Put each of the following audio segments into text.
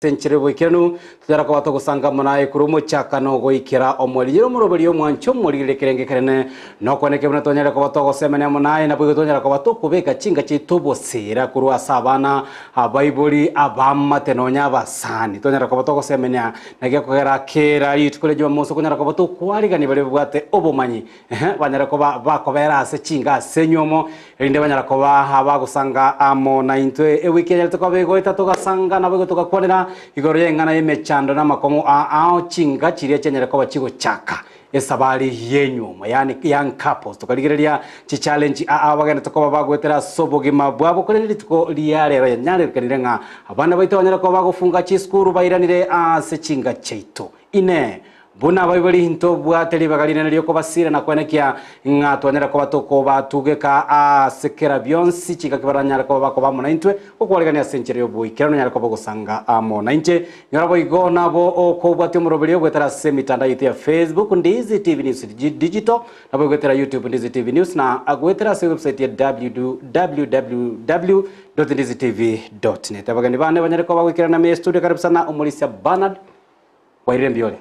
Enchera y'oboikeranu totara koba togosanga amo naye korwa omochakano goikera omoerio. Omoroberi omwanche omorigereria ekerengo ekenene nokwaneke buna twanyare koba togosemania amo naye, naboigo twanyara koba tokobeka chinka chiaito oboseera korwa ase abana, abaibori, abaamate nonya abasani. Twanyara koba togosemania naki gekogera kera rituko ria Jumamosi okonyara koba tokwarigania baria babwate obomanyi Ehe, banyare koba bakobera ase chinga ase enywomo, erinde banyare koba abagosanga amo naintwe. Ewiki enyarete koba egoeta togasanga naboigo togakwanera igoro y'eng'ana y'emechando na amakong'u a ao chinga chiria chianyare koba chigochaka esabari y'enywomo, yaani young couples. Tokarigereria chichallenge a ao bagenderete koba bagoetera ase obogima bwabo, korende rituko ria rero yanyarekanire ng'a abana baito banyare koba bagofunga chisukuru bairanire ase chinga chiaito. Inee! Buna abaibori ntobwate ribaga rinene ri'okobasiira na kwenekia ng'a twanyare koba tokobatugeka ase kera bionsi chingaki baranyare koba bakoba amo naintwe, gokwarigania ase enchera y'oboikeranu onyare koba ogosanga amo nainche. Nyora boigo nabo okobwatia omoroberio goetera ase emitandao yaito ya Facebook, Ndizi TV News Digital, nabo goetera YouTube Ndizi TV News na goetera ase ewebsite ya www.ndizitv.net. Abageni bane banyare koba goikerana ime y'estudio karibu sana Omorisia Bernard. Kwairire mbuya ore?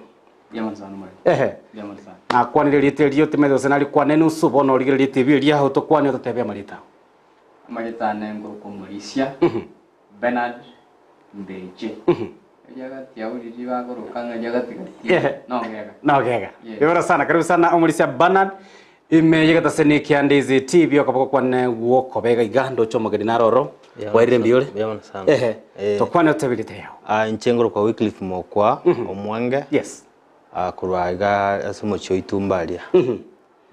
Mbuya mono sana omoremi. Ehe. Mbuya mono sana. Nakwanire erieta erio timanyete gose narikwane nusu, bono origererie TV eria otokwanie ototebie amarieta ao. Amarieta ane nkorokwa Omorisia Bernard Mbeche. Eria gati agwo riria bakoroka ng'a eria gati gati Ehe. nogega. Nogega. Yes. Iboro sana, karibu sana Omorisia Bernard. Ime y'egetaseni kia Ndizi TV okoboko kwane gw'okobega iga ndoche omogeni naro oro. Mbuya mono Kwairire sana, mbuya ore? mbuya mono sana. Ehe. Eh. Tokwane otebie erieta riao. Ah, inche ngorokwa Wycliffe Mokwa Omwange Yes. ah, korwa iga ase omochie o Itumbe aria.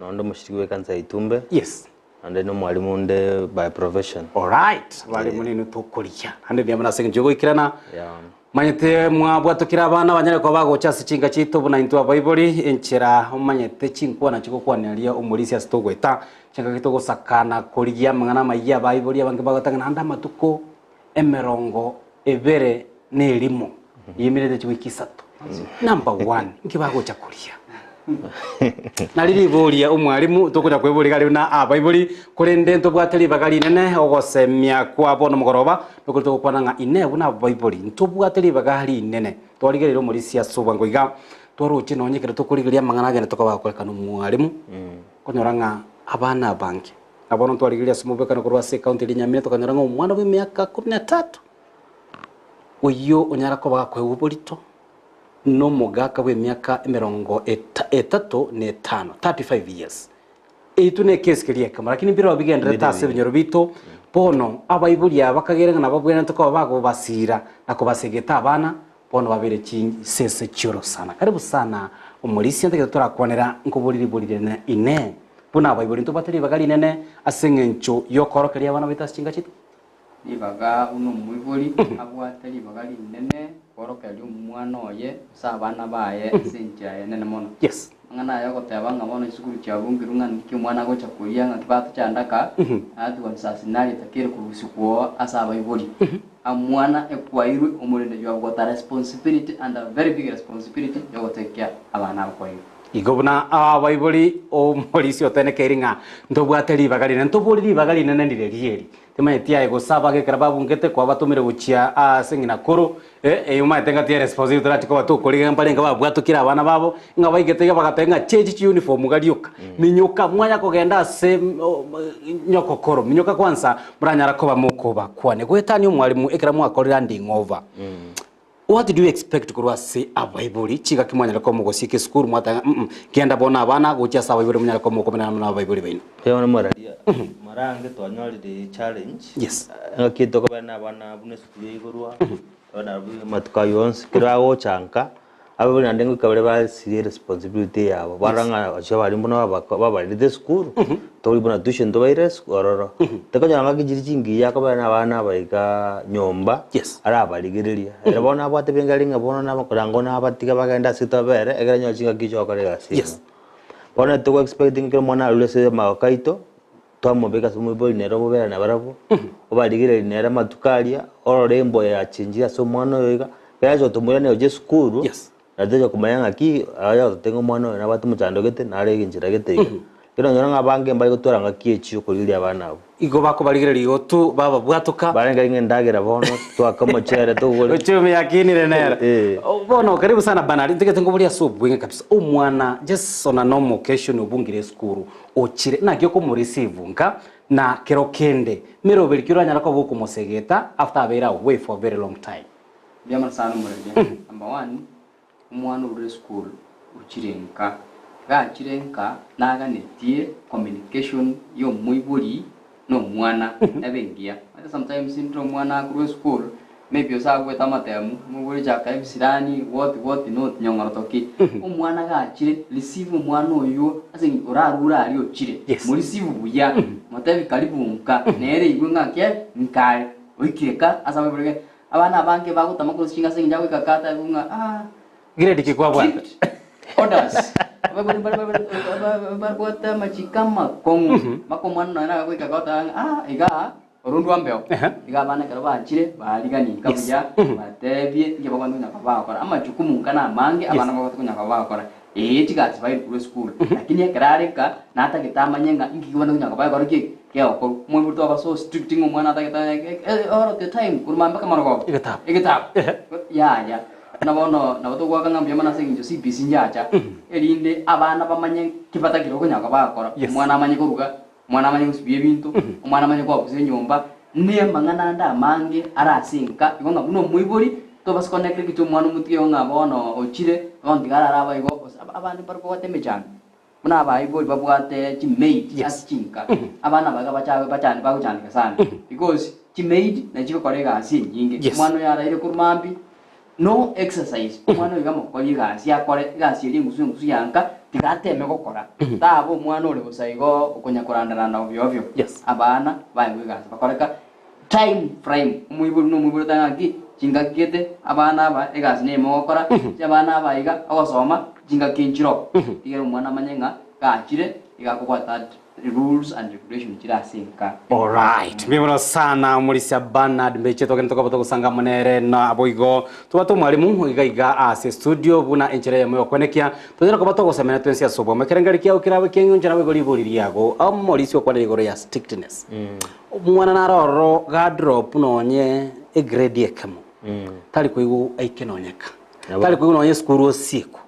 Nonde omoshiriki bwe ekanisa ya Itumbe, Yes. naende na omwalimu onde by profession. Alright. Abalimu ninwe tokoria. Naende mbuya mono ase eng'encho yogoikerana. Yeah. Manyete mwabwatokire abana banyare koba bagocha ase chinka chiaito buna intwe abaibori, enchera omanyete chinkwana chigokwaneria omorisia ase togoeta, chingaki togosakana korigia amang'ana amayia abaibori abange bagotanga naende amatuko emerongo ebere na erimo yemerete chiwiki isato. Number one, nki bagocha koria? Nari riboria omwalimu tokonya kweboria iga riu na abaibori, korende ntobwate ribaga rinene ogosemia kwa bono mogoroba, nokori togokwana ng'a inee buna abaibori ntobwate ribaga rinene twarigereire omorisia ase obwango iga, twaroche nonye ekero tokorigereria amang'ana agende tokoba gokorekana omwalimu, okonyora ng'a abana abange, na bono ntwarigereria ase omobwekano korwa ase ecounty eria Nyamira tokanyora ng'a omwana bwa emiaka kumi na tatu, oyio onyara koba gakoegwa oborito, nomogaka bw'emiaka emerongo etato na etano, 35 years. Eitwe nekesi keria ekemo, lakini mbirobio bigendererete ase ebinyoro biito. Bono abaibori aba bakagera ng'a nababwenerete koba bagobasiira na kobasegeta abana, bono babeire chisese chi'orosana. Karibu sana omorisia, ntagete torakwanera nkobori ribori rinene inee, buna abaibori ntobwate ribaga rinene ase eng'encho y'okoorokereria abana baito ase chinka chiaito? Ribaga buna omoibori abwate ribaga rinene kworokereria omwana oye gose abana baye ase enchera enene mono. Yes. Amang'ana aya ogoteba ng'a bono chisukuru chiabungirwe ng'a nki omwana agocha koria ng'aki batochandaka, that one sas nari etakere korusigwa oo ase abaibori. Omwana ekwairwe omorende you have got a responsibility and a very big responsibility yogotekia abana aba kwairwe. Igo buna abaibori omorisia otenekeiri ng'a ntobwate ribaga rinene, ntobori ribaga rinene ndire rieri. Timanyeti aye gose abage ekero babungete kwabatomire gochia aase ng'ina koro, eh, eyio omanyete ng'a tiya responsibility torachi koba tokorigia mbarenge babwatokire abana babo, ng'a baigete iga bagateba ng'a chechi chiuniform iga rioka, minyoka mwanya kogenda ase nyokokoro, minyoka kwansa moranyara koba mokobakwania. Goetania omwalimu ekero mwakorire handing over. What do you expect korwa ase abaibori chingaki mwanyare koba mogosieka esukuru mwateba ng'a mm genda bono abana gochia ase abaibori monyare koba mokomenana amo nabaibori baino? Bono moraria mara ange twanyorire challenge Yes. engaki tokobera na abana buna esukuru yaigorwa tobe nabwo amatuko aywo onsi ekero agocha nka abaibori naende ngoika bare basirie responsibility yabo barora ng'a achio abarimu buna babako babarerete esukuru tori buna tuition tobaire esu ororo tokonyora ng'aki chiri chingiya akobera na abana aba igaa nyomba Yes. arabarigereria. Ere bono abwate benga aria ng'a bono nabakoranga nabatiga bagende ase tobere ekero anyore chingaki chiogokora egasi Yes. emo. Bono togo expecting ekero omwana arure ase amagoko aito, twamobeka ase omoibori nere obobera nabarabwo, obarigereria nere amatuko aria, orore emboyo yachenchire ase omwana oyo iga, ekero acha gotomoirania gochia esukuru, Yes. nari tocha komanya ng'aki aye ogoteba ng'a omwana oyo nabwate omochando gete, nare enchera gete iga. Ekero onyora ng'a abange mbari gotwara ngaki echio okorigereria abana abwo. Igo bakobarigereria igo tu bababwatoka. Barenge ng'a endagera bono, twake omochere togore. Uchumi yakinire nere. Eh. Bono karibu sana Bernard, ntigete nkoborie ase obweng'e kabisa, omwana just on a normal occasion obungire esukuru, ochire, naki okomoreceive nka, na kero kende, meroberi ki oranyare koba okomosegeta after abeire away for a very long time? Mbuya mono sana omoreri. Number one, Omwana orure esukuru ochire nka. Gachire nka naganetie communication ya omoibori na omwana ebe engiya. Omanyete sometimes ndire omwana akorwa esukuru maybe ase agwete amatemu, omoibori chaka ebisirani what what not nyong'oroto ki. Omwana gachire receive omwana oywo ase eng'encho orarure aria ochire, moreceive buya, motebi karibu nka, nere igwe ng'aki nkare, oikire ka ase abaibori gete. Abana abange bagotama korwa ase ching'asa engencho agoika kata aigwe ng'a ah, Grade ki kwabwate? strict orders. Abaibori mbare babwate amachiko amakong'u mpaka omwana nonya nagagoika goteba ng'a ah, igaa orondwa mbeo. Iga abana ekero bachire barigani nka buya batebie inki bagwenerete konya koba bagokora. Amajukumu nka namange abana bagwenerete konya koba bagokora. Ee chigasi bairwe korwa esukuru lakini ekero are nka natagete amanye ng'a inki kegwenerete konya koba egekoro ki Geokorwa. Omoibori twaba so strict ng'a omwana atagete all of the time korwa mambia mpaka marogoba. Egetabu. Egetabu. Ehe. Yaya. Buna bono nabo togoaka ng'a mbuya mono ase eng'encho CBC njacha, erinde abana bamanye ki batakire okonya koba bagokora. Yes. Omwana amanye koruga, omwana amanye gosibia ebinto, omwana amanye koabusa enyomba, na amang'ana ande amange are ase enka. Igo ng'a buna omoibori, tobasa koneglect omwana omotige igo ng'a bono ochire, bono tiga arare abo igo, gose abande mbare kobwate emechando. Buna abaibori babwate chimaid ase chinka, abana baria bacha bachande bagochandeka sana because chimaid nachi chigokora egasi enyinge. Omwana oyo araire korwa mambia, no exercise, omwana oyo iga amokorie egasi akore egasi eria engusu engusu ya nka tiga ateme gokora. Taba omwana ore bosa igo okonya korandaranda ovyo ovyo. Abana baegwe egasi bakoreka time frame, omoibori buna omoibori oteba ng'a ki, chingaki gete abana aba egasi neye mogokora, abana aba iga ogosoma chingaki nchiroo. Tigera omwana amanye ng'a gachire iga akobwata rules and regulation chire ase enka. Alright, mbuya mono sana omorisia Bernard Mbeche togende tokoba togosanga amo nere na boigo tobwate omwalimu iga iga ase studio buna enchera eyemo yokwenekia tonyare koba togosemania twensi ase obwamo ekerengeri kiago kerabe kieng'encho naboigo ribori riago omorisia okwanera igoro ya strictness Omwana nare ororo ga drop nonye egrade ekemo tari koigwa aike nonye ka tari koigwa nonye esukuru osiekwa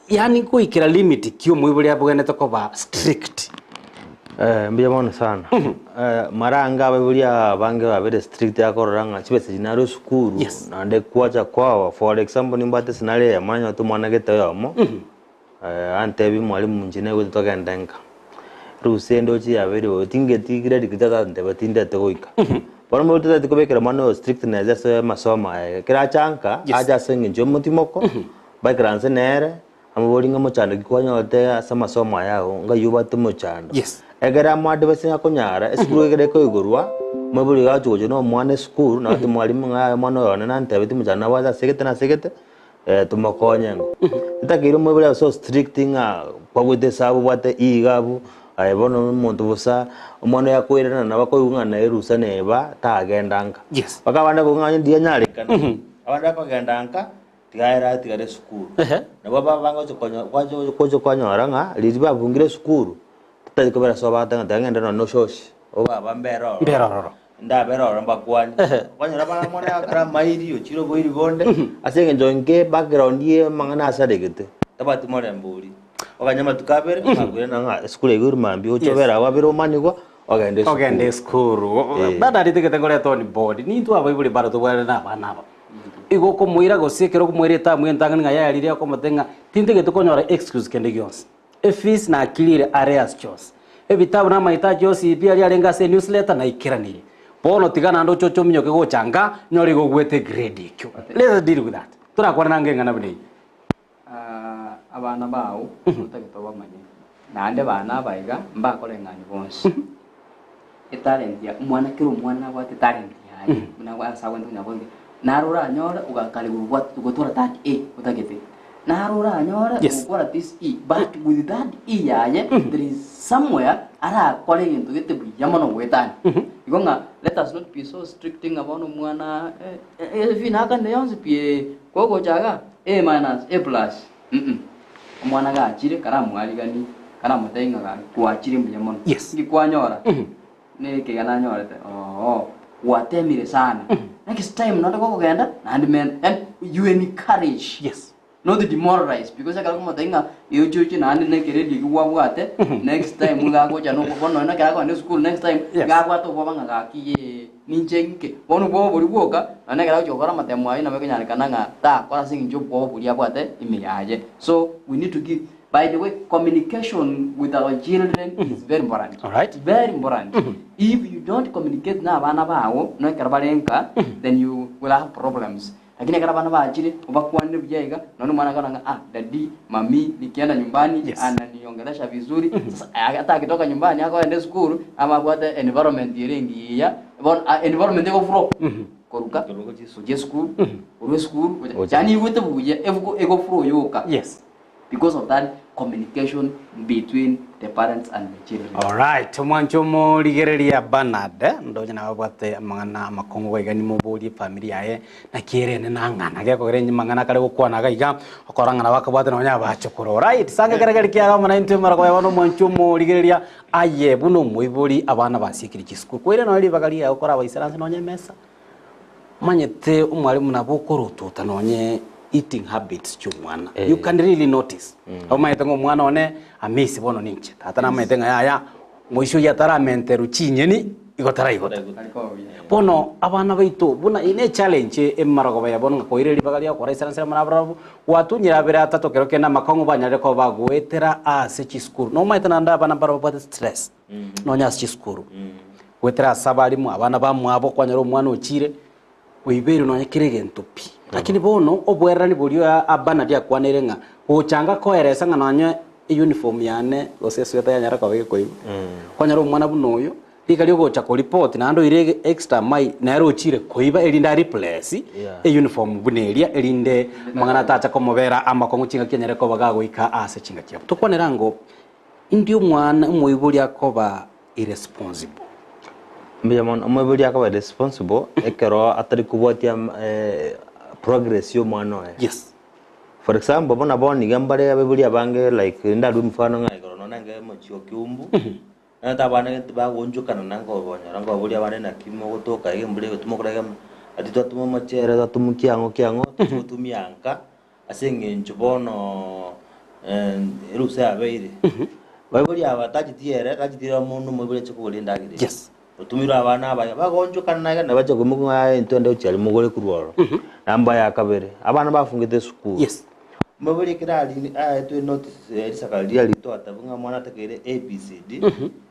yaani goikera limit ki omoibori abwenerete koba strict. Mbuya mono sana. Mara ange abaibori abange babere strict akorora ng'a chibesa echi naro esukuru naende kwacha kwao for example nimbwate scenario eyemo nanyorete omwana gete oyomo. Antebia mwalimu inche naigwete togende nka, rusa endoche yabeire bobe tingeti grade ki tata antebia tindete goika. Bono omonto totagete kobekera omwana oyo strictness ase amasomo aye, ekero acha nka, ache ase eng'encho ya omotimoko, baikaranse nere, amoborie ng'a mochando ki kwanyorete ase amasomo aya ago, ng'ai obwate omochando. Ekero amoadvise ng'a konyara, esukuru ekero ekoigorwa, omoibori iga agochi gocha na omwana esukuru, nagotebia mwalimu ng'a yaya omwana oyo one nantebeti mochando nabwate ase egete na ase egete, Tomokonye ng'o? Etakeire omoibori abe so strict ng'a kwabwate esabu obwate iga abwo, aye bono omonto bosa, omwana oyo akoirana nabo akoigwa ng'a naye rusa neba tagenda nka. Yes. Mpaka abande koigwa ng'a onye ndianyarekana, abande bakogenda nka, tiga ere atigare esukuru. Ehe. Nabo bagocha konyo gwacha gocha kwanyora ng'a riria babungire esukuru, totari kobera sobo bagoteba ng'a tiga ng'ende nonye na oshoshi, obaba mbere ororo. Mbere ororo. Ndabere ororo mbakwanie. Kwanyora bara mono akare amairi, ochire oboiri bonde, ase eng'encho inke background ye amang'ana asaregete, tabwati morembe oria. Oganye amatuko abere, ogakwirana ng'a esukuru eywo ere mambia oche obere abwo abere omanigwa, ogende esukuru. Ogende esukuru. Eh. Bado aritagete ngorete on board. Nintwe abaibori bado tobwate na abana aba. Igo okomoira gose ekero okomoira etamu entang'ani ng'a yaya riria okomotebia ng'a tintagete konyora excuse kende gionsi. Efees nakirire arrears chionsi. Ebitabu na amahitaji onsi pi aria arenge ase enewsletter naikeranirie. Bono tiga naende ochoche ominyoke gocha nka, nyore igo ogwete egrade ekio. Let us deal with that. Torakwane nange eng'ana buna eyio. Ah, abana bao otagete obamanye, naende bana aba iga mbakoreng'ani bonsi. Etalent ya omwana kera omwana nabwate etalent yaye buna ase agwenerete konya koiga. Naro oranyore ogakaribu gwa- gotwara that A otagete, naro oranyore gokora this E, but with that E yaye there is somewhere arakore egento gete buya mono goetania. Igo ng'a let us not be so strict ng'a bono omwana eh nakanire yonsi pi eh, kogocha igaa A minus, A plus, omwana gachire karamwariganie. Karamotebi ng'a gaki kwachire mbuya mono. Yes. Inki kwanyora? Nekeiga nanyorete, oo, gwatemire sana. Next time nonde gokogenda, naende menta. Yaani you encourage. Yes. Not demoralize because ekero okomotebia ng'a eh oche oche naende na ekeredio ekio gwabwate, next time iga agocha na obo bono ekero akogenda esukuru next time, Yes. iga abwate obwoba ng'a gaki yee, ninche ng'ike. Bono obwoba boria bwoka, naende ekero agochia gokora amatemo ayio nabo ekonyarekana ng'a takora ase eng'encho obwoba boria abwate ime yaye. So, we need to give, by the way, communication with our children is very important. Alright. Very important. If you don't communicate na abana bago, na ekero bare nka, then you will have problems. Lakini ekero abana bachire, obakwanire buya iga, nonya omwana akona ng'a ah, daddy, mummy, nikienda nyumbani, Yes. ananiongelesha vizuri. Sasa hata akitoka nyumbani akoenda esukuru, ama abwate environment ere engiya, bono ah, environment egoflow koruka gochia esukuru, korwa esukuru, gocha yaani igwete buya, ebuku egoflow yoka. Yes. Because of that communication between the parents and the children. Alright, omwancho omorigereria Bernard, ndoche nabo abwate amang'ana amakong'u gaiga nimoborie efamiri yaye naki ere ene nang'ana gekogera enye mang'ana akare gokwana iga iga okora ng'a nabo akabwate nonya abachokoro. Alright, sange ekere keri kiaga amo naintwe maragoba bono omwancho omorigereria aye buna omoibori abana basiekire chisukuru. Kwaire nonya ribaga riaye okore abaisaranse nonya emesa. Omanyete omwalimu nabo okorotota nonye eating habits chi'omwana. You can really notice. Omanyete ng'a omwana one amisi bono ninche. Tata namanyete ng'a yaya moisia oyio ataramenterwa chinyeni igo taraigota. Bono abana baito buna eye ne challenge emarogoba ya bono ng'a koire ribaga ria okora isaransera muna abarabwo gwatunyire abere atato kero kende amakong'u banyarire koba bagoetera ase chisukuru. Nomanyete naende abana mbaro babwate stress nonya ase chisukuru. Goetera ase abalimu, abana bamwabo, kwanyora omwana ochire, oibeirwe nonya kera egento pi. Lakini bono obwererani boria a Bernard akwaneire ng'a gochanga koeresa ng'a nonya euniform yane gose esweta yanyara koba gekoigwa. Kwanyora omwana buna oyo, riika riogocha koripoti naende oire ege extra mile nere ochire koiba erinde a replace Yeah. euniform buna eria erinde amang'ana atacha komobera amakong'u chingaki anyare koba gagoika ase chingaki abwo. Tokwanera ango, indi omwana omoibori akoba irresponsible. Mbuya mono, omoibori akaba responsible ekero atari kobwatia progress ya omwana oye. Yes. For example, buna bono iga mbare abaibori abange like ndarue mfano ng'a igoro nonya nge omochie o Kiumbu, nanyete abana gete bagoonchokana na nkobonyora nkobaboria abande naki mogotoka iga embura egotuma okora iga ati twatoma omochere twatoma kiang'o kiang'o tochi gotumia nka. Ase engencho bono erusa yabeire, baibori aba tacheti ere, tacheti ere omonto omoibori ache kogora endagera eye. Yes. Otomirwe abana abaye, bagoonchokana iga nabache koimoka ng'a aye intwe ende gochia aria mogore korwa ororo. Namba ya kabere, abana bafungete esukuru. Yes. Omoibori ekero arini aetwe enotice risaka riria ritwatebwa ng'a omwana atakeire ABCD,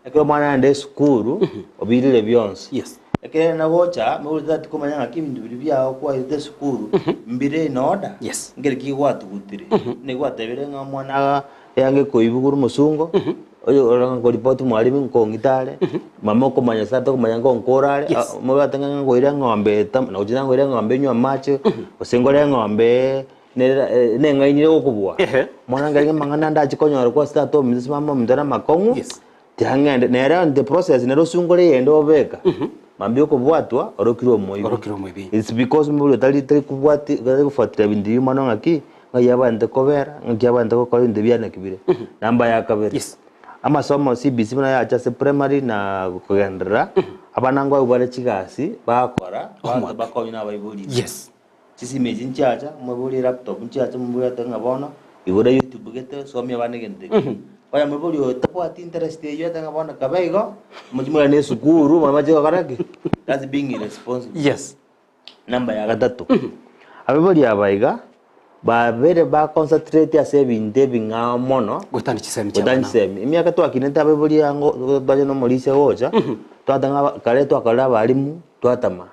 ekero omwana aenda esukuru, obirire bionsi. Yes. Ekeene nagocha, moigwe totati komanya ng'aki ebinto biria biao kwairete esukuru mbire in order, Yes. nkere ki gwatugutire. Nigo gwatebire ng'a omwana aa eange koibwa korwa omosungo, oyo ore nkoripoti mwalimu nkong'ita are, mama okomanya ase atakomanya nkonkora are, Yes. mobwate ng'a ngoire eng'ombe eta nagochia nagoire eng'ombe enywe amache, gose ngore eng'ombe nere neng'ainire gokobua. Ehe. Mwana nkarenge amang'ana ndache konyora kwa ase tata ominto ase mama ominto are amakong'u. Yes. Tiang'ende, nere on the process nere osungore eyende obeka, mambia okobwatwa orokire omoibi. Orokire omoibi. It's because omoibori otari tari kobwati tari gofuatilia binto ebi mono ng'aki, ng'ai abwenerete kobera, ng'aki abwenerete gokora ebinto biane naki bire. Namba ya kabere, Yes. amasomo CBC buna yacha ase primary na kogenderera, abana nkoegwa bare chigasi bagokora, Homework. bakonywa na abaibori. Yes. Chisimi echi nchiacha, moibori elaptop nchiacha moibori atebe ng'a bono, igora youtube gete somia abana egento eke. Onya moibori oyo tabwati interest eywo atebe ng'a bono kabe igo, mochie moirane esukuru momache gokora ki? That's being irresponsible. Yes. Namba ya gatato, abaibori aba iga, babere ba concentrate ase ebinto ebing'ao mono, Gotani chisemi chia gotani abana. chisemi. Emiaka twakinete abaibori ango twacha na omorisia gocha, twateba ng'a kare twakorire abalimu, twatama.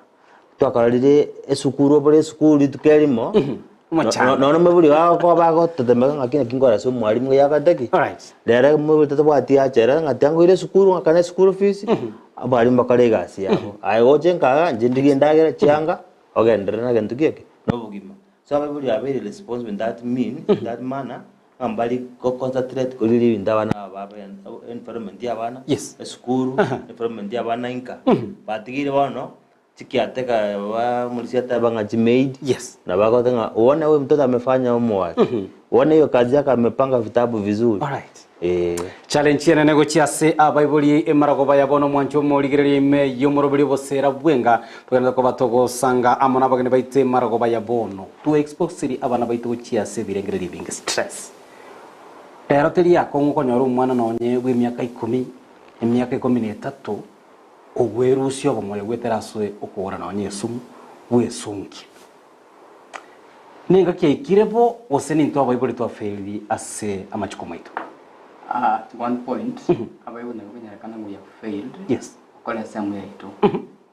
Twakarorire esukuru obore esukuru rituko erimo, Omochando. nonya omoibori ogo bagototemeka ng'aki naki nkore ase omwalimu yagete ki? Alright. Rero omoibori tatabwati hacha ere ng'a tiangoire esukuru ng'akane eschool fees, abalimu bakore egasi yabo. Aye gocha enka iga, inche ndigie endagera, chianga, ogenderere na gento ki eke? Na obogima. So abaibori babeire responsible in that mean, in that manner, ng'a mbari go concentrate korigereria ebinto abana aba babe environment ya abana, Yes. esukuru, environment ya abana inka. Batigeire bono, chikiateka ba omorisia ateba ng'a chimaid, Yes. nabo agoteba ng'a uone huyu mtoto amefanya homework, uone hiyo kazi yake amepanga vitabu vizuri. Alright. Ee. Challenge enene gochia ase abaibori emaragoba ya bono omwancho omorigereria ime y'omoroberi obosera bwenga togenderete koba togosanga amo nabageni baito emaragoba ya bono to exposiri abana baito gochia ase ebirengererio ebinge stress rero teri akong'u konyora omwana nonye bw'emiaka ikomi emiaka ikomi na etato ogwerusia obomoyo goetera ase okogora nonye esumu bwesunkia Nengaki yaikire bo, gose nintwe abaibori twafailiri ase amachiko maito? At one point, abaibori nabo konyarekana ng'a we have failed Yes. gokora ensemo yaito.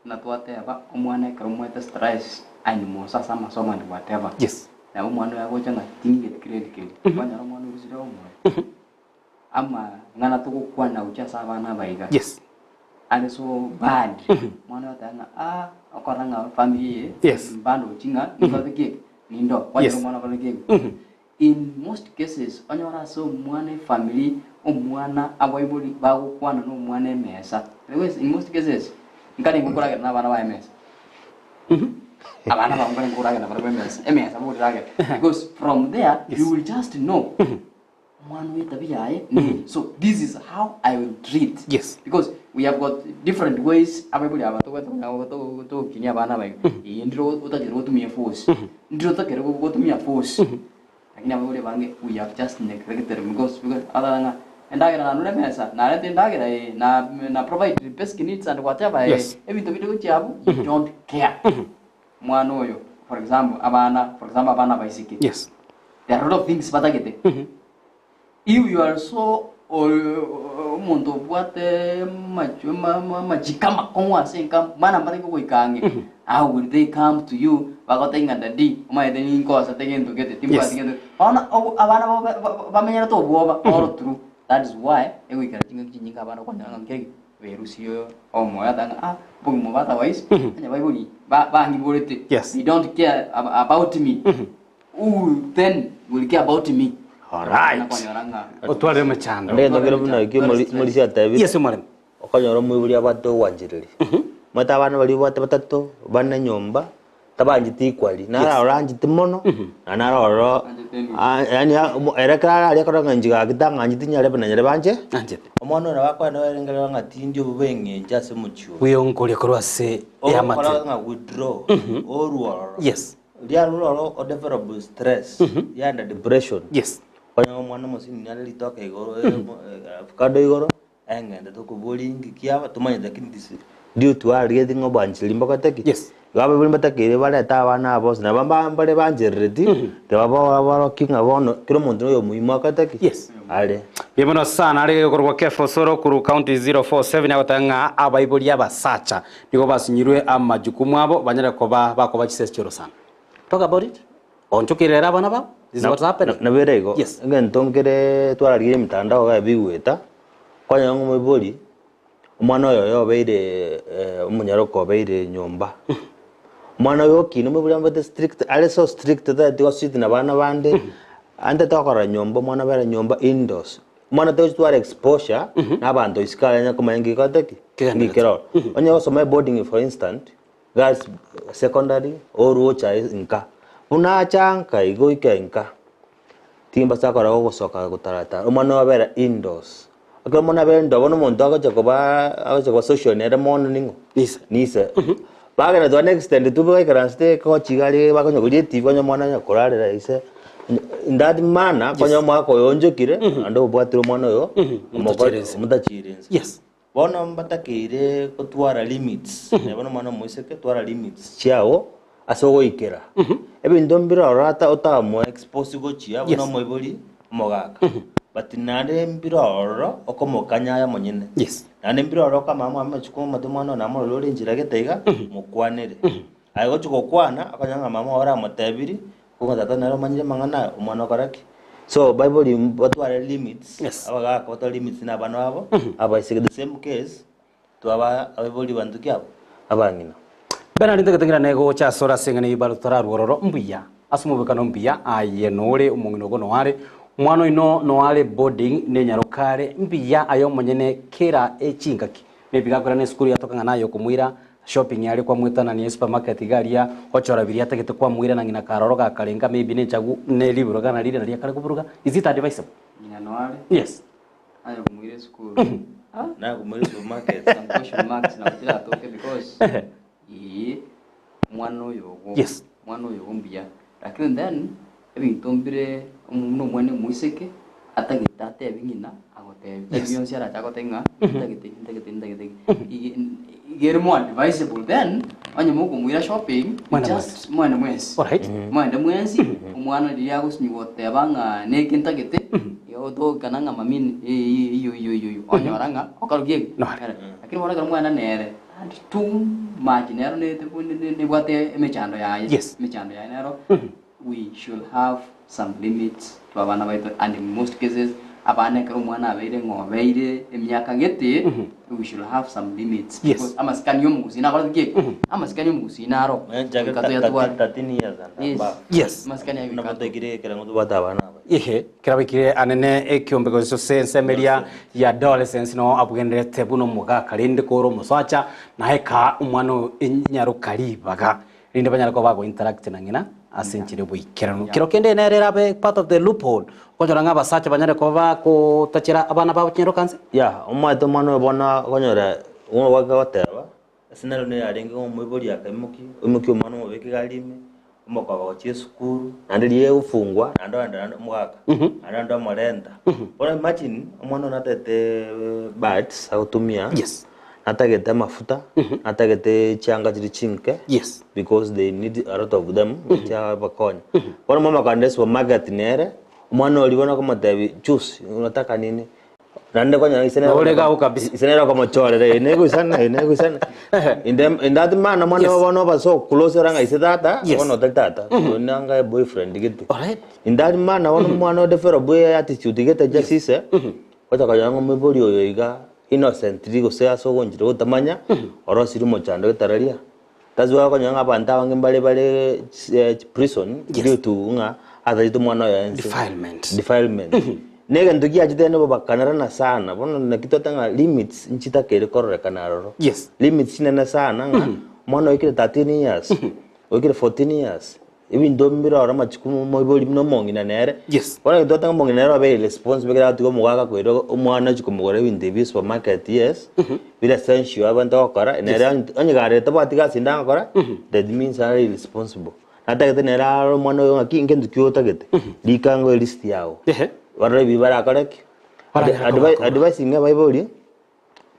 Buna twateba, omwana ekero omoete stress anyuma ase amasomo and whatever, Yes. nabo omwana oyo agocha ng'a ting'eti grade keria, kwanyora omwana orusire omoyo. Amang'ana togokwana gochia ase abana aba iga Yes. are so bad. Omwana oyo oteba ng'a ah, okorora ng'a family eye Yes. mbandochi ng'a nindote ki? Nindo. Kwanyora Yes. omwana okore ki? In most cases, onyore ase omwana efamily, omwana abaibori bagokwana na omwana emesa. Because in most cases, nkarenge okoragera na abana baye emesa. Abana bago nkarenge okoragera nabarabwo emesa, emesa boriragera. Because from there, you will just know. Omwana oyo etabia yaye neye so this is how I will treat Yes. because we have got different ways abaibori aba tobwate konya togokinia abana aba iga eye ndire otagete gotumia eforce ndire otakere gotumia force lakini abaibori abange we have just neglected them because because other ng'a endagera nanure emesa nareta endagera ee na na provide the basic needs and whatever ee Yes. ebinto binde gochia abwo you don't care Omwana oyo for example abana for example abana abaiseke Yes. there are a lot of things batagete if you are so omonto obwate amachwe amachiko amakong'u ase enka mana mbatagete goika ang'e how will they come to you bagotebia ng'a daddy omanyete ninkosete gento gete timbwati Yes. gento bono abana bamenyerete obwoba all through that is why egoikera chingaki chinyinge abana okonyora ng'a nkereki Berusie omoyo ata ng'a ah, obogima obo otherwise, onye abaibori ba- bangiborete, Yes. they don't care ab- about me, who then will care about me? Alright. Nakonyora ng'a Otwarire emechando. Naende gento kere buna ekio mori- morisia atebire Yes, omoremi. okonyora omoibori abwate ogwanchereria omanyete abana baria obwate batato bane nyomba tabancheti equally, naro oro anchete mono, na naro oro yaani ere ekero arare akore ng'a inche gaki tang'ancheti nyarebe na nyarebe anche, Anchete. omwana oyo nabo akoenda oerengerera ng'a tindi obobe eng'encho ase omochie oyo. Bweongoria korwa ase eamate. Ogokora ng'a withdraw, orwe ororo. Yes. Riarure ororo o develop stress, yaenda depression. Yes. Okonyora omwana omosini nare ritoke igoro, avocado igoro, Eng'ende tokoboria inki kiaba tomanyete lakini this due to our getting obwancheri mbagoteki ki? Yes. Igo abaibori mbatakeire barete abana aba bonsi nabo mba mbare bancherereti tebaba barokia ng'a bono kera omonto noyo omuhimu akorete ki? Yes. Are. Mbuya mono sana are gekorwa Kefa Osoro korwa county 047 agoteba ng'a abaibori abasacha nigo basinyirwe amajukumu abo banyare koba bakoba chisese chi'orosana. Talk about it. Onchokire ere abana bao. This is what's happening. Nabere igo, Yes. egento nkere twararigereria emitandao iga ebigweta, kwanyora ng'a omoibori, omwana oyo oyo obeire omonyaroka obeire nyomba. Omwana oyo okina omoibori amobete strict, are so strict tataeti gosit na abana bande, ande tokorora nyomba omwana abere nyomba indoors. Omwana tochi tware exposure na abanto isiko aria anya komanya nki gekorete ki? Kegenderete. Nki keroro. Onye gosoma eboarding for instant, Girls secondary oroche aye nka, buna acha nka igo oike nka, timbasa kora gogosoka gotaratara, omwana oyo abere indoors. Ekero omwana abere indoor bono omonto agocha koba agocha koba social nere mono ning'o? Nise. Nise. Bagenda to an extent tu baikaranste ekochi iga aria bakonya koria etibi onye omwana onya korarera ise, in that manner, konya omwaka oyo oonchokire, naende obwatire omwana oyo, Omotachirense. omotachirense. Yes. Bono mbatakeire gotwara limits, naye bono omwana omoiseke twara limits chiago ase ogoikera. Ebinto mbire ororo ata otamoe expose gochia buna Yes. omoibori omogaka. But naende mbire ororo okomokanya aye omonyene. Yes. Naende mbire ororo okamanya mwami amachiko omanyete omwana oyo namorore ore enchera gete iga, mokwanere. Aye gochia gokwana, okonyora ng'a mama ogo oramotebirie, Bono tata nere omanyire amang'ana aya, omwana okora ki? So baibori batware limits, Yes. abagaka batware limits na abana babo, abaiseke the same case, twaba abaibori banto ki abo? Abang'ina. Bernard ntagete ng'irane gocha asore ase eng'ana eyio torarwe ororo mbuya ase omobwekano mbuya aye nore omong'ina ogo noare omwana oino noare boarding nenyaroka are mbuya aye omonyene kera echingaki Maybe gakoirana esukuru yatoka ng'a naye okomoira shopping aria kwamwetanania esupermarket iga aria ochora biria atagete kwamoira na ng'ina karoro gakarenga maybe ne enchagu ne riburuga na rire naria akare koburuga is it advisable? Ng'ina noare. Yes. Aye komoira esukuru. Ah, Naye komoira supermarket. some question marks nabo chiratoke because ee omwana oyo ogo omwana oyo ogo mbuya lakini then ebinto mbire buna omwana omoiseke atagete atebi ng'ina agotebi tari bionsi arache agotebi ng'a ntagete eki ntagete eki ntagete eki Ige iga ere more advisable then onye mokomoira shopping Mwende just mwende mwensi mwende mwensi omwana riria agosinywa goteba ng'a neke ntagete igo otogokana ng'a mami eywo eywo eywo eywo onyora ng'a okarokia eke Nore. Lakini bono ekero mwana nere and too much nero nebwate emechando yaye emechando yaye nero we should have some limits to abana baito and in most cases abana ekero omwana abeire ng'a obeire emiaka gete we should have some limits because amasikani ya omogusii nakorete ki eke amasikani ya omogusii naro goika toyatware 13 years and yes above. Amasikani aye Buna goika atware. botaikire ekerengo tobwate abana aba. Ehe, kera baikire anene ekiombe gose ase ensemo eria ya adolescence no abugenderete buna omogaka rende kore omosacha naye kaa omwana oyo enyaroka ribaga rinde banyare koba bago interact na ng'ina ase enchera y'oboikeranu. Kero kende nere erabe part of the loophole okonyora ng'a abasacha banyare koba bagotachera abana babo chinyaroka nse. Yeah, omanyete omwana oyo bono okonyora ng'o gwake goteba, ase naro nigo yarenge ng'a omoibori akaimokia, oimokia omwana omobeke egari ime, omokoba gochia esukuru, naende riria egofungwa, naende oenda naende omogaka, naende oende omorenta. Bono imagine, omwana oyo natagete buds agotumia, natagete amafuta, natagete chianga chiria chinke, because they need a lot of them, chiabakonya. Bono mama akaenda esupermarket nere, omwana oria bono akomotebia choose unataka nini. Naende konyora ise nere Nore gao kabisa. ise nere okomochorera eye negoisana eye negoisana inde inde mana mwana Yes. bono oba so close ora ng'a ise tata Yes. bono otari tata oyo nanga eboyfriend gete Alright. inde mana bono omwana o develop attitude gete just ise ocha konyora ng'a omoibori oyo iga innocently gose ase ogonchera gotamanya orosirie omochando getararia That's why okonyora ng'a abanto abange mbare bare prison due to ng'a atachete omwana oye ense. Defilement. Defilement. Na egento giachete nigo bakanarana sana, bono naki twateba ng'a limits nchitakere kororekana aroro. Limits chinene sana ng'a omwana oikire 13 years, oikire 14 years, Ebinto mbire oro amachiko moibori buna omong'ina nere. Yes. Bono egento twateba omong'ina nere obe irresponsible ekero agatiga omogaka koira omwana ochia komogorera ebinto ebi supermarket yes, bire essential abwenerete gokora, nere onye onye kare tabwati gasi ende agokora, that means are irresponsible. Natagete nere arore omwana oyo ng'aki ngento ki otagete, rika ango elist yago. Ehe. Barore ebi barakore ki? Baranyare kobakora. Advising abaibori.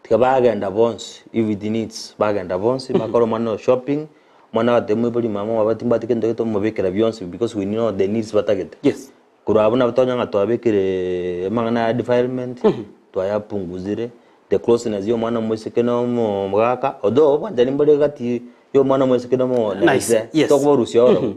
Tiga bagenda bonsi, if it needs, bagenda bonsi, bakore omwana oyo shopping, omwana agatebia moibori mama omwabo timbwati kento gete omobekera bionsi because we know the needs batagete. Korwa abwo nabo twanyora ng'a twabekire amang'ana ya defilement, twayapunguzire, the closeness ya omwana omoiseke na omogaka, although obwanchani mbore gati ya omwana omoiseke na omo na Nice, ise, yes. tokobarusia ororo.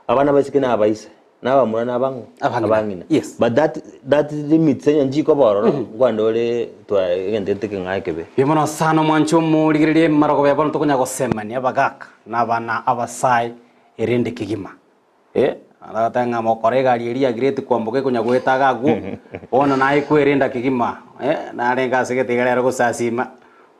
Abana abaiseke na abaise. Na abamura na abang'o? Abang'ina. Abang'ina. Yes. But that that limits enye nchikoba ororo, nkwande ore twa egento gete ekeng'ao ekebe. Mbuya mono sana omwanche omorigereria emarogoba ya bono tokonya gosemania abagaka na abana abasae erinde kegima. Eh, aragoteba ng'a mokore egari eria ya grade kwamboka ekonya goeta iga agwo, bono naye kwerenda kegima, eh, narenge ase gete iga rero gosasima.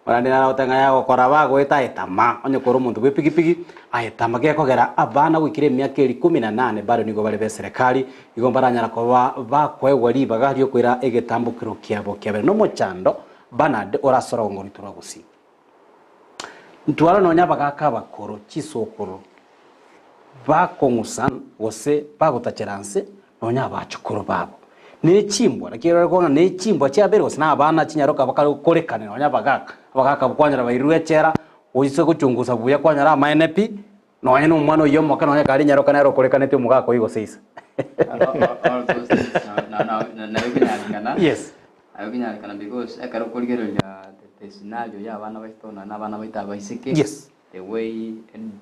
Naende naragoteba ng'a yagokora bagoeta aye tama, onye kore omonto bw'epigipigi, aye tama. Gekogera abana goikera emiaka eri ikomi na nane bado nigo bare b'eserekari, igo mbaranyara koba bakoegwa ribaga riokoira egetambokero kiabo kiabere. Nomochando Bernard ore ase orogongo rwaito rwa Gusii. Ntware nonya abagaaka abakoro, chisokoro, bakong'usa gose bagotachera nse nonya abachukuru babo. Ne chimbwa, naki erore kong'a ne chimbwa chiabeire gose na abana chinyaroka bakare gokorekana nonya abagaka, abagaka abwo kwanyora bairirwe echela, oise gochungusa buya kwanyora amaene pi, nonya na omwana oyio omoke nonya kare nyaroka nere okorekaneti omogaka oyio gose ise. All those things nayo ekonyarekana. Yes. Nayo ekonyarekana because ekero okorigereria the scenario ya abana baito nonya na abana baito abaiseke, the way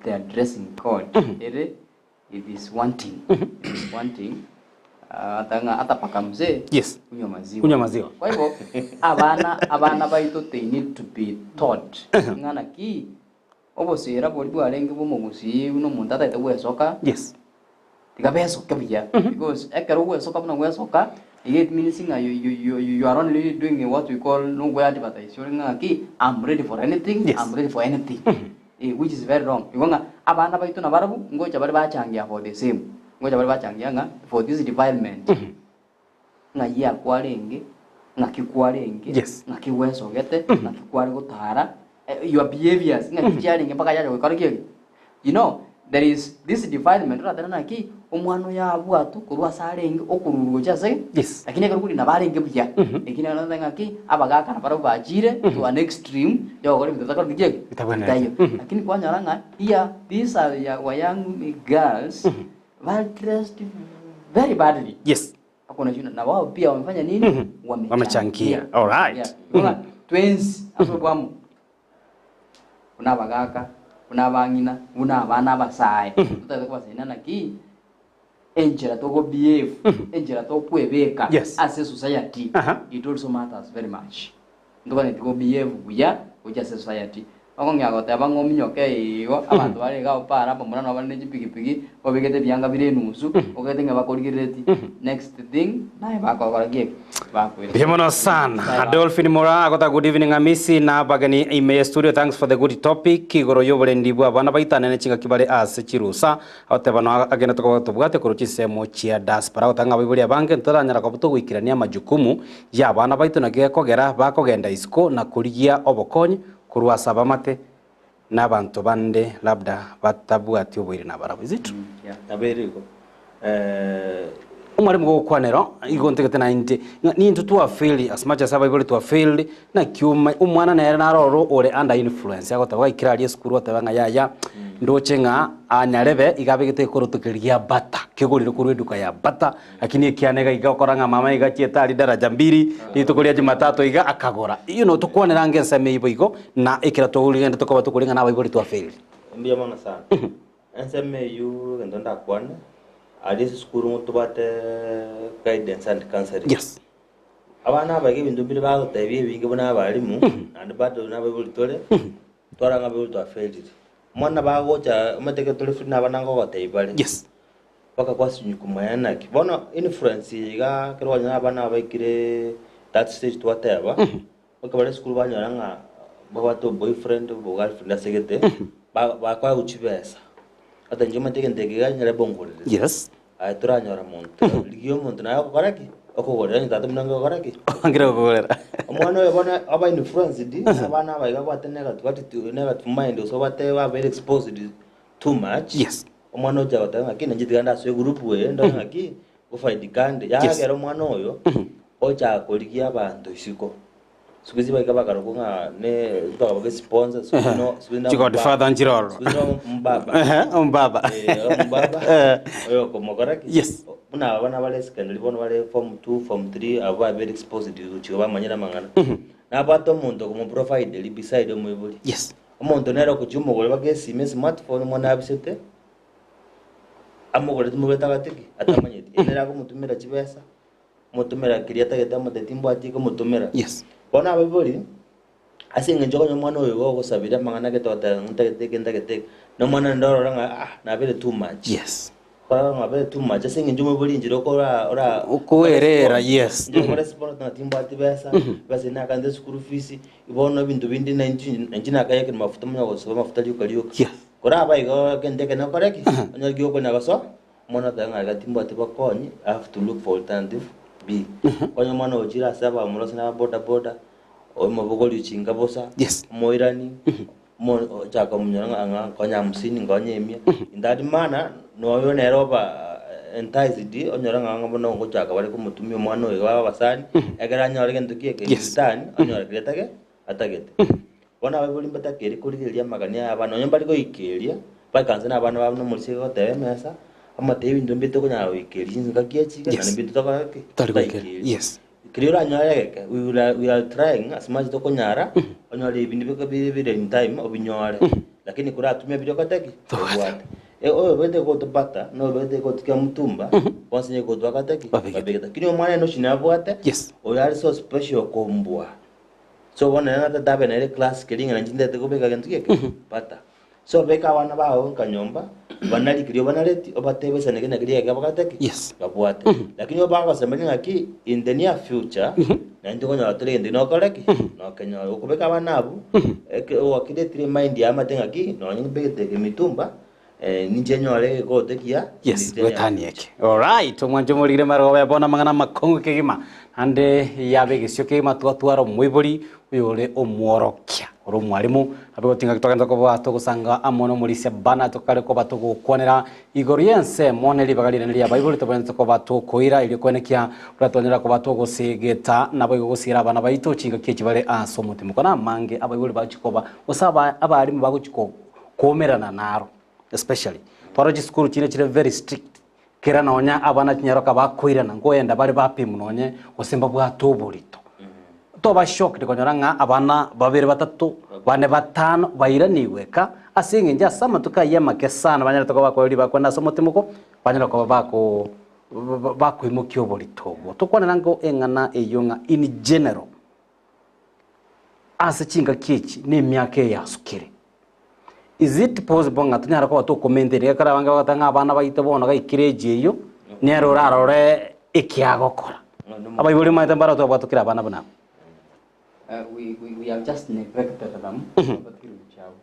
their dressing code ere, It is wanting, it is wanting, ah, ata ng'a ata paka mzee Yes. kunywa maziwa. Kunywa maziwa. Kwa hivyo abana abana baito they need to be taught ng'a naki obosera boria bwarenge bwa omogusii buna omonto atagete gwesoka Yes. tiga besoke buya because ekero ogwesoka buna gwesoka iga it means ng'a you, you, you, you are only doing what we call nokwe advertise ore ng'a ki I'm ready for anything Yes. I'm ready for anything Eh, which is very wrong. Igo ng'a abana baito nabarabwo ngocha bare bachangia for the same. Ngocha bare bachangia ng'a for this defilement. Ng'ai akwarenge Ng'aki kwarenge, Yes. ng'aki gwesogete, ng'aki kware gotara, your behaviors ng'aki chiarenge mpaka yacha goikora ki eke? You know, there is this defilement oratebe naki omwana oyo abwatwe korwa ase arenge okorurwa gochia ase Yes. lakini ekero korina barenge buya lakini ekero oteba ng'aki abagaka nabarabwo bachire to an extreme yogokora ebinto bitakoreti ki eke? Bitabwenereti. Bitaiyo. Lakini kwanyora ng'a iya these are our young girls bare dressed very badly. Yes. Hakuna shida na wao pia wamefanya nini? Wamechangia. Alright. Yeah. Unaona, twensi ase obwamo buna abagaka buna abang'ina buna abana abasae totagete kobasenia naki enchera togo behave enchera tokwebeka Yes. ase society Aha. it also matters very much Ntobwenereti go behave buya gochia ase society. Okong'ea goteba ng'a ominyoke igo, abanto bare iga abwo para abamura nabo bare ne chipigipigi, obegete ebianga bire enusu, ogete ng'a bakorigerereti, next thing naye bakogora ki eke? Bakoira. Mbuya mono sana. Adolphine Moraa agota good evening Amisi na abageni ime ye studio thanks for the good topic igoro y'oborendi bwa abana baito anene chingaki bare ase chirusa agoteba no agende tokoba tobwate korwa chinsemo chia diaspora agoteba ng'a abaibori abange ntoranyara koba togoikerania amajukumu y'abana baito naki gekogera bakogenda isiko na korigia obokonyi korwa ase abamate na abanto bande labda batabwati oboiri nabarabwo. Is it true? Nabo ere igo. Omwalimu gogokwanera igo ntagete naende ng'a nintwe twafailed as much as abaibori twafailed naki oma omwana nere naroro ore under influence agoteba gaikire aria esukuru oteba ng'a yaya ndoche ng'a anyarebe iga abegete ekoroto keria gia bata kegorire korwa eduka ya bata Lakini ekiane iga iga okora ng'a mama iga achiete aria daraja mbiri, rituko ria Jumatatu iga akagora. You know, tokwanere ange ensemo eyio boigo, na ekero togende tokoba tokori ng'a nabaibori twafailed. Mbuya mono sana. Ensemo eyio egento ndakwane, aria ase esukuru ngotobwate guidance and counselling. Yes. Abana aba iga ebinto mbire bagotebia ebinge buna abalimu, naende bado nabaibori tore, twarora ng'a abaibori twafailire. Omwana bagocha omanyete ekero tore free na abana ngogotebia bare. Yes. Mpaka kwasinywa komanya naki. Bono influence eye iga ekero kwanyora abana baikire that stage twateba, ekero bare esukuru banyora ng'a babwate oboyfriend obo girlfriend ase gete, ba- bakoegwa chibesa. Ata inche omanyete egento eke iga nyare bongorere. Yes. Aye toranyora monto, rigia omonto naye ogokora ki? Okogorera onye tata omino angire gokora ki? Angire gokogorera. Omwana oyo bono aba influenced, abana aba iga abwate negative attitude, negative mind gose obwate babeire exposed too much. Yes. Omwana ocha goteba ng'aki ninche tiga ndasoe egroup eye ndore ng'aki ngofaidika nde. Yagera omwana oyo ocha korigia abanto isiko. Siku hizi baika bakarokwa ng'a ne bakaba sponsor siku hizi no siku hizi na Chigodfather nchiroro. Siku hizi no mbaba. Ehe, ombaba. Eh, ombaba. Eh. Oyo okomokora ki? Yes. Buna abana bare secondary bono bare form 2, form 3 abwo babere exposed gochia bamanyire amang'ana. Nabwate omonto okomoprovideri beside omoibori. Yes. Omonto nere ogochia omogore mpaka esimi, esmartphone, omwana abisete, amogoreti mogorete agate ki? Atamanyeti. Ere nere akomotumera chibesa, omotumera keria atagete amotebie timbwati ekomotumera. Yes. Bono abaibori, ase eng'encho okonyora omwana oyo igo ogosabire amang'ana gete ogoteba ntagete eke ntagete eke, na omwana naende orora ng'a ah nabeire too much. Yes. Korora ng'a abe too much ase eng'encho omoibori inchera okora ora Okoerera, yes. Inchera okorespond ng'a timbwati besa, besa eye nakante eschool fees, bono ebinto binde nainche nainche nakayekire mafuta muna gosaba amafuta rioka rioka. Yes. Koraba igo egento eke nokore ki? Onyore giokonya gosoa, omwana oteba ng'a iga timbwati bokonyi, I have to look for alternative B. Onye omwana ochire ase abamura gose na ababoda boda, omobogoria ochinga bosa, Yes. omoirani, Ochaka komonyora ng'a ng'a nkonye hamsini, nkonye emia. In that manner, noyo nere oba enticed, onyore ng'a ng'a bono ngochaka bare komotumia omwana oyo iga abasani, ekero anyore gento ki eke in Yes. return, onyore keria atage atagete. Bono abaibori mbatakeire korigereria amagani aya abana, nonye mbari goikeria, baikaranse na abana babo na omorisia goteba emesa, amatebie ebinto mbire tokonyara goikeria chingaki echi iga, Yes. naende mbire totokora ki? Tari goikeria. Totaikeria. Yes. Keria oranyore egeke, we will are, we are trying as much tokonyara, onyore ebinto bike bire bire in time obinyore, lakini koratumia biria ogote ki? Obwate. E oyobete gotobata, na oyobete gotiga mutumba, bonsi nigo gotwagate ki? Babegete. Babegete. Lakini omwana ene ochi nabwate, Yes. oyo are so special kombua. So bono nere natete abe nere class keria ng'a inche ntete kobeka gento ki eke? Bata. So beka abana bao nka nyomba, banari keria obanareti, obatebie esaneke na keria egeke bagate ki? Yes. Babwate. Lakini obagosemania ng'aki in the near future, naintwe tokonyora tore egento nokore ki? Nokenyore. Okobeka abana abwo, eke oakiretire emind yaye amate ng'aki, nonye mbegete eke mitumba, Ninche nyore egekoto ekiya, Yes, nditene gwetania eke. Alright, omwancho omorigire marogoba ya bono amang'ana amakong'u kegima. Naende yabe egesio kegima twatwara omoibori oyore omworokia ore omwalimu abe gotinga twagenda koba togosanga amo nomorisia bana tokare koba togokwanera igoro y'ensemo ne ribaga rinene ria baibori tobwenerete koba tokoira erio koenekia buna twanyara koba togosegeta naboigo gosiera abana baito chingaki echi bare ase omotimoko na amange abaibori bagochi koba gose aba abalimu bagochi ko koumerana naro especially twarora chisukuru chinde chire very strict kera nonya abana chinyaroka bakoirana nkoenda bare bapimwa nonye gose mbabwate oborito. Toba shocked konyora ng'a abana babere batato bane batano bairanigwe eka ase eng'encho ase amatuko ayio amake sana banyarete koba bakoerio bakwenda ase omotimoko banyare koba bako bakoimokia oborito obwo. Tokwanera ng'o eng'ana eyio ng'a in general ase chingaki echi na emiaka eye yasukire. Is it possible ng'a tonyare koba tokomaintain ekero abange bagoteba ng'a abana baito bono gaikire age eyio, nere orarore ekiagokora. Abaibori omanyete mbaro twabwatokire abana buna aba. We, we, we have just neglected them, batigire gochia abwo.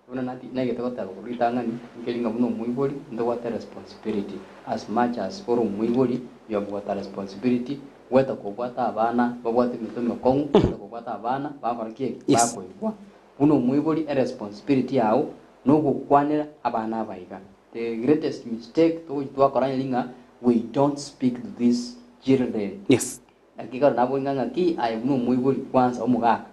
Bono nati naigete goteba korwa ritang'ani, nkeri ng'a buna omoibori, ntobwate responsibility as much as ore omoibori, you have got a responsibility, gweta kobwata abana babwate emetwe emekong'u, gweta kobwata abana bagokora ki eki? Yes. Bakoigwa. Buna omoibori eresponsibility yao nogokwanera abana aba iga. The greatest mistake togochi twakora neri ng'a we don't speak to these children. Yes. Naki ekero naboria ng'a ng'aki aye buna omoibori kwansa omogaka,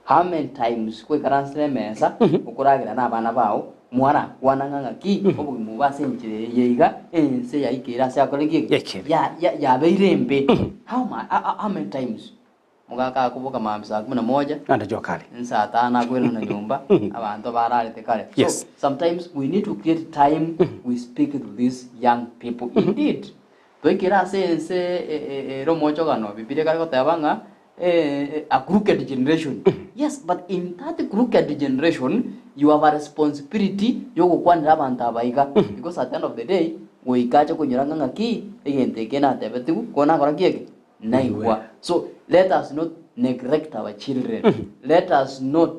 how many times kwaikaransire emesa okoragera na abana bao, mwarakwana ng'a ng'aki obogima obo ase enchera eye iga ense yaikeire ase akore ki? Yaikeire. Ya- ya- yabeire embe. How ma- how many times? Omogaka akoboka mambia saa kumi na moja, Naende jua kali. saa tano akoirana nyomba, abanto bararete kare. Yes. So sometimes we need to create time we speak to these young people. Indeed, toikere ase ense ere omochogano, Bibilia ekare goteba ng'a a crooked generation. Yes, but in that crooked generation, you have a responsibility yogokwanera abanto aba iga. Because at the end of the day, goika ache konyora ng'a ng'aki, egento eke natebetigwe, ko nakora ki eke? Naigwa. So let us not neglect our children. Let us not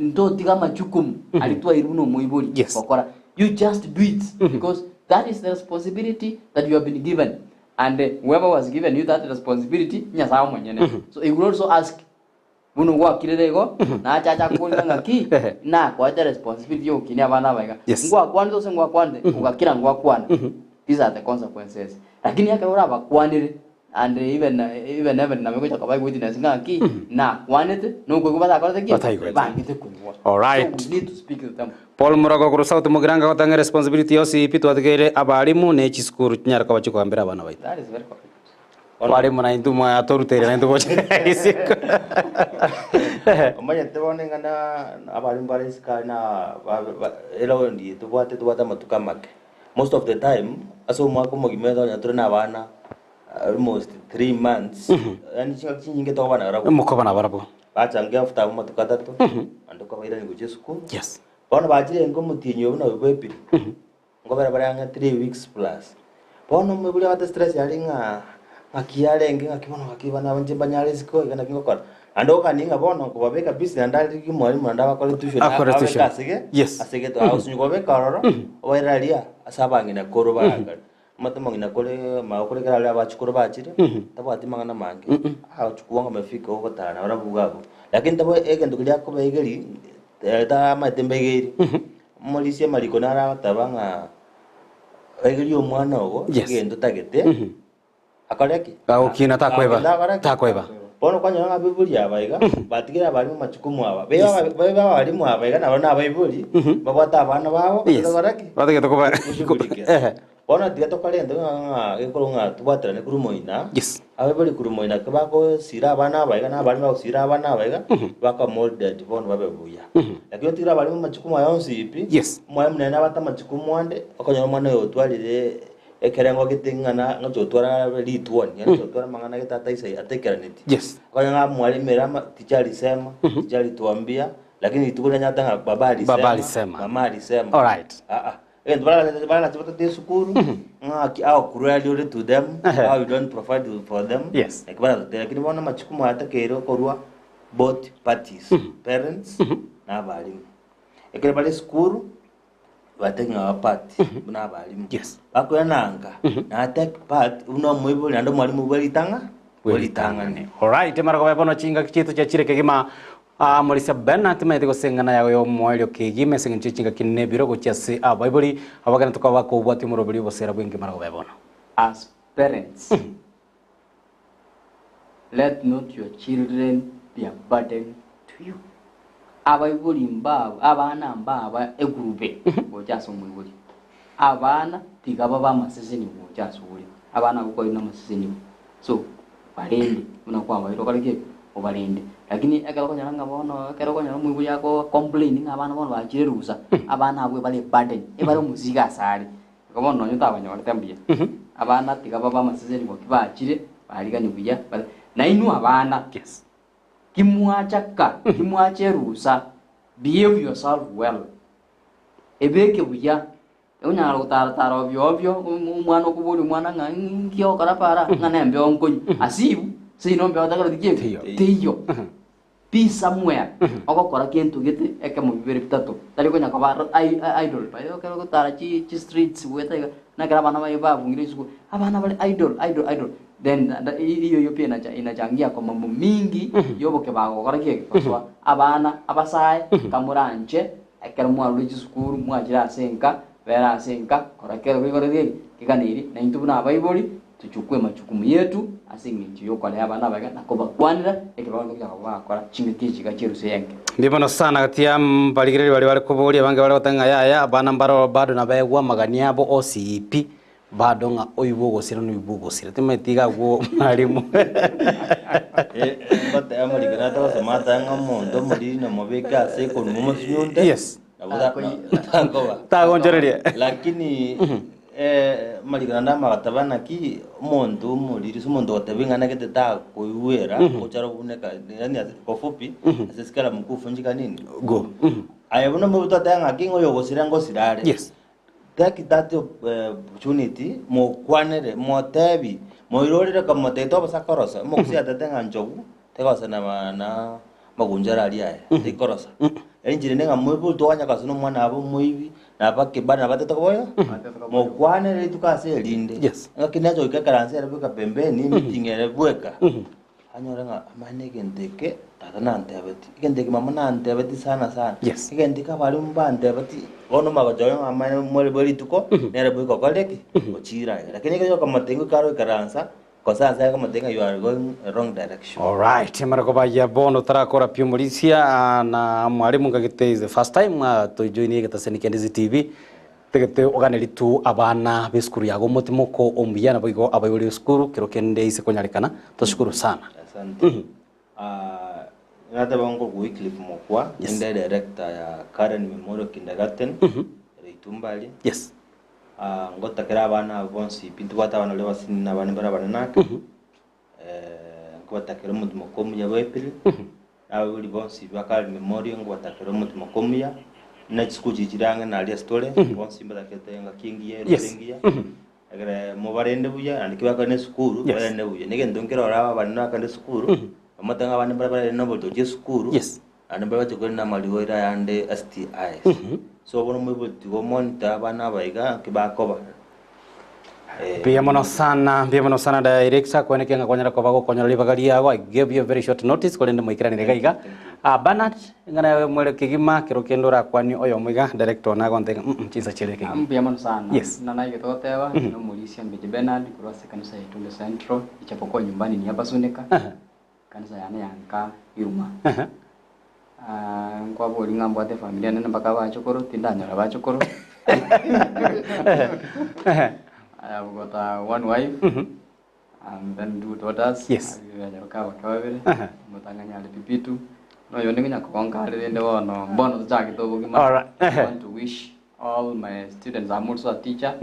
ntotiga amachukumu aria twairwe buna omoibori Yes. gokora. You just do it because that is the responsibility that you have been given. And whoever was given you that responsibility, Nyasaye omonyene. So he will also ask Buna ogwakirire igo, nache ache akoboria ng'a ng'aki, nakoete responsibility yogokinia abana aba iga. Yes. Ngwakwanete gose ngwakwanete, ogakira ngwakwana. These are the consequences. Lakini ekero orabakwanere, and even even heaven nabo egocha koba witness ng'a ng'aki, nakwanete, nokoigwa batakorete ki? Bataigwete. Bangete koigwa. Alright. So we need to speak to them. Paul Murago korwa South Mugirango agoteba ng'a responsibility yonsi pi twatigeire abalimu ne chisukuru chinyare koba chikogambera abana baito. That is very correct. Mwalimu na intwe mwatoruteire na intwe gocha isiko. Omanyete bono eng'ana abarimu bare isiko aria na eround eye tobwate tobwate amatuko amake. Most of the time, ase omwaka omogima ekero tore na abana almost 3 months, yaani chingaki chinyinge tokoba nabarabwo. Mokoba nabarabwo. Bachangia after abwo amatuko atato, naende kobairani gochia esukuru. Bono bachire inka omotienyi obo nabwo bwa April. Nkobera bare ang'e 3 weeks plus. Bono omoibori abwate stress aria ng'a ng'aki yarenge ng'aki bono ng'aki bana aba inche mbanyare isiko iga naki ngokora. Naende ogokani ng'a bono nkobabeka busy naende arigie omwalimu naende abakore tuition Akore ababeke tuition. asege asege agosinywa kobabeka ororo obaire aria ase abang'ina koro barakare. Omanyete omong'ina kore magokoro ekero aria abachukuru bachire tabwati mang'ana mange agochukua ng'a amefika ogotara nabarabwo iga abwo. Lakini tabo egento keria akobaegeria tamaete mbaegeiri. Omorisia amariko naro agoteba ng'a egeria omwana ogo Yes. egento otagete akore ki? Agokina takweba. Agokina akore ki? Takweba. Bono kwanyora ng'a abaibori aba iga batigire abarimu amachukumu aba. Bebe bebe abarimu aba iga nabo nabaibori babwate abana babo bakore ki? Batagete koba Goshughulikia. Ehe. Bono tiga tokore intwe ng'a gekorwa ng'a tobwaterane korwa moina, Yes. abaibori korwa moina ki bagosira abana aba iga na abarimu bagosira abana aba iga, baka molded bono babe buya. Lakini otigire abarimu amachukumu aya onsi pi, Yes. omwalimu nere nabwate amachukumu ande, okonyora omwana oyo otwarire ekerengo gete ng'ana ng'achi otwara ritwoni, yaani otwara amang'ana gete ataisai ataikeraneti. Okonyora ng'a mwalimu ere ama teacher alisema, teacher alituambia, lakini rituko riria anyarete ng'a baba alisema, Baba alisema. mama alisema. Alright. Aa. Egento baragache baragache batete esukuru, ng'aki how cruel ore to them, how you don't provide for them, naki baratotebia. Lakini bono amachukumu aya takeire okorwa both parties, parents na abalimu. Ekero bare esukuru, We are taking our part buna abalimu. Yes. Bakoirana nka, na take part buna omoibori naende omwalimu bwe ritang'a bwe ritang'ani. Alright, mara bono chingaki chiaito chiachire kegima. Ah, Morisia Bernard timanyete gose eng'ana yago ya omoerio kegima ase eng'encho ye chingaki nebiro gochia ase abaibori abageni tokaba bakobwatia omoroberi obosera bw'engima mara bono. As parents, let not your children be a burden to you. Abaibori mbaba, abana mbaba egurube gocha ase omoibori. Abana tiga babe amaseseni gocha ase ore. Abana abwo kwairwe namaseseni. So, barende, buna kwabaire okore ki? Obarende. Lakini ekero okonyora ng'a bono, ekero okonyora omoibori ago complain ng'a abana bono bachire rusa, abana abwo ebare eburden, ebare omosigo asare. Igo bono nonye otabanyorete mbuya, abana tiga babe amaseseni goki bachire, barigani buya, bare nainwe abana, Yes. kimwachaka, kimwacha erusa, behave yourself well, ebeke buya, onyara gotaratara obio obio, omwana okoboria omwana ng'a nki ogokora para, ng'a nembeo nkonywa, asibu, seino mbeo otakoreti ki? Teiyo. Teiyo. Be somewhere, ogokora kento gete ekemo bibere bitato, tari konya koba idle. By the way, ekero ogotara chi chi streets goeta iga, na ekero abana baye babungire chisukuru, abana bare idle idle idle, then iyo iyo pi inacha inachangia kwa mambo mingi ya obokebago gokora ki? Gosoa. Abana abasae, kamoranche, ekero mwarure chisukuru, mwachire ase enka, bera ase enka, kora kero kegoro geki, keganeiri, naintwe buna abaibori, Tochukue machukumu yetu ase engencho y'okorea abana abake na kobakwanera ekero bagokora gochaka bagakora chingaki echi iga chi'erusa enke. Mbuya mono sana gati ya mbarigereria baria bare koboria abange bare goteba ng'a yaya abana mbaro bado nabaegwe amagani abo OCEP bado ng'a oibwe ogosira noibwe ogosira timanyeti iga agwo mwalimu. Ngoteba amariga natagosoma ateba ng'a omonto omoriri namobeke ase ekonwa omosunyunte. Yes. Nabo takoba. Tagonchoreria. Lakini amariko naende amagataba naki omonto omoriri ase omonto ogoteba ing'ana gete takoigwera gochara obuneka yaani ase kwa ufupi ase sikara mkuu funjika nini? Go. Aye buna omoibori twateba ng'aki ng'a oyogosira ngosira are. Yes. Take that opportunity mokwanere motebi moirorere komotebia tobosa korosa omogusii atete ng'a nchogu tegosa na na amagunchara aria aye tikorosa. Enchera ende ng'a moibori twaganya korosa na omwana abo omoibi naba kebare nabo atete koboyo mokwanere rituko ase erinde. Yes. Ng'aki nacha goika ekaranso ere bweka pembeni emeeting ere bweka anyore ng'a amanye egento eke tata nantebeti, egento eke mama nantebeti sana sana, Yes. egento eke abalimu mbantebeti, bono omagocha oyo ng'a amanye more bwe rituko nere bweka okore ki? Ochire aye. Lakini ekero okomotebia goika aro ikaransa Gose ase akomotebi ng'a you are going wrong direction. Alright, amara kobaya bono tarakora pi omorisia ah, na mwalimu ngagete is the first time ah, to join egetaseni kia Ndizi TV tegete oganeri tu abana besukuru yago omotimoko omuya naboigo abaibori besukuru kero kende ise konyarekana toshukuru sana. Asante. Ah, nateba nkorokwa Wycliffe Mokwa, Yes. ninde director ya Karen Memorial Kindergarten, ere Itumbari. Yes. Ah, ngotakera abana aba bonsi pi ntobwate abana baria abasinini na abande mbare abanene ake, nkobatakera omotimoka omuya bwa April, na abaibori bonsi ba Karen Memorial nkobatakera omotimoka omuya, na chisukuru chiria chire ang'e naria ase tore, bonsi mbatakete engaki engiya erusa Yes. engiya, egere mobarende buya naende ki bakare na esukuru, Yes. barende buya. Na egento nkere ore abanene bakare esukuru, bamanyete ng'a abande mbare bararende na oborito gochia esukuru, Yes. Naende mbabache korenda amarigo ayande STIs. So bono moibori tiga omonitor abana aba iga nki bakoba. Eh, Mbuya mono sana, mbuya mono sana director kweneke ng'a kwanyara koba gokonyora ribaga riago. I gave you a very short notice korende moikeranire iga iga. Ah, Bernard, ing'ana yawe mwere kegima kero kende orakwanie oyomo iga director one agontebia ng'a mm chinsa chiarire kegima. Mbuya mono sana. Yes. Buna naigete goteba, na omorisia Mbeche Bernard korwa ase ekanisa ya Itumbe Central, ichapokuwa nyumbani ni hapa Suneka. Ekanisa yane ya nka Iruma. Ah, nkwaboria ng'a mbwate efamiri enene mpaka abachokoro, tindanyora abachokoro. I have got one wife and then two daughters. Yes. Abanyaroka abake babere, omotang'ani are Pipitu, na oyonde ng'a nyakogonka are rende bono, mbono tochagete obogima. Alright. I want to wish all my students, I'm also a teacher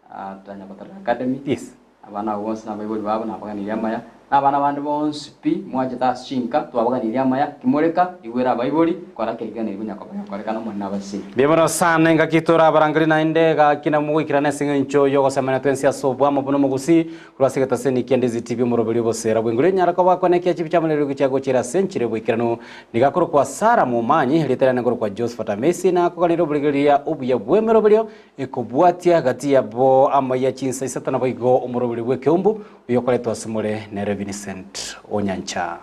at Nyabatare Academy. Yes. Abana abwo bonsi na abaibori babo nabaganirie amaya. Na abana bande bonsi pi mwachete ase chinka, twabaganirie amaya, timoreka, igwera abaibori, kora kegena erio konya koba gekorekana Omonene abasesenie. Mbuya mono sana engaki torabarangeri naende gaki nabo mogoikerana ase eng'encho y'ogosemania twensi ase oboamo buna omogusii korwa ase egetaseni kia Ndizi TV omoroberi obosera bw'enguru enyara koba kwane ekia chibi chiamonererwe gochia gochera ase enchera y'oboikeranu. Nigo akorokwa Sarah Momanyi, erieta riane nkorokwa Josephat Amesi na akoganera oborigereria obuya bw'emeroberio ekobwatia gati yabo amaiya chinsa isato naboigo omoroberi bw'ekeumbu oyokoretwa ase more nere Vincent Onyancha.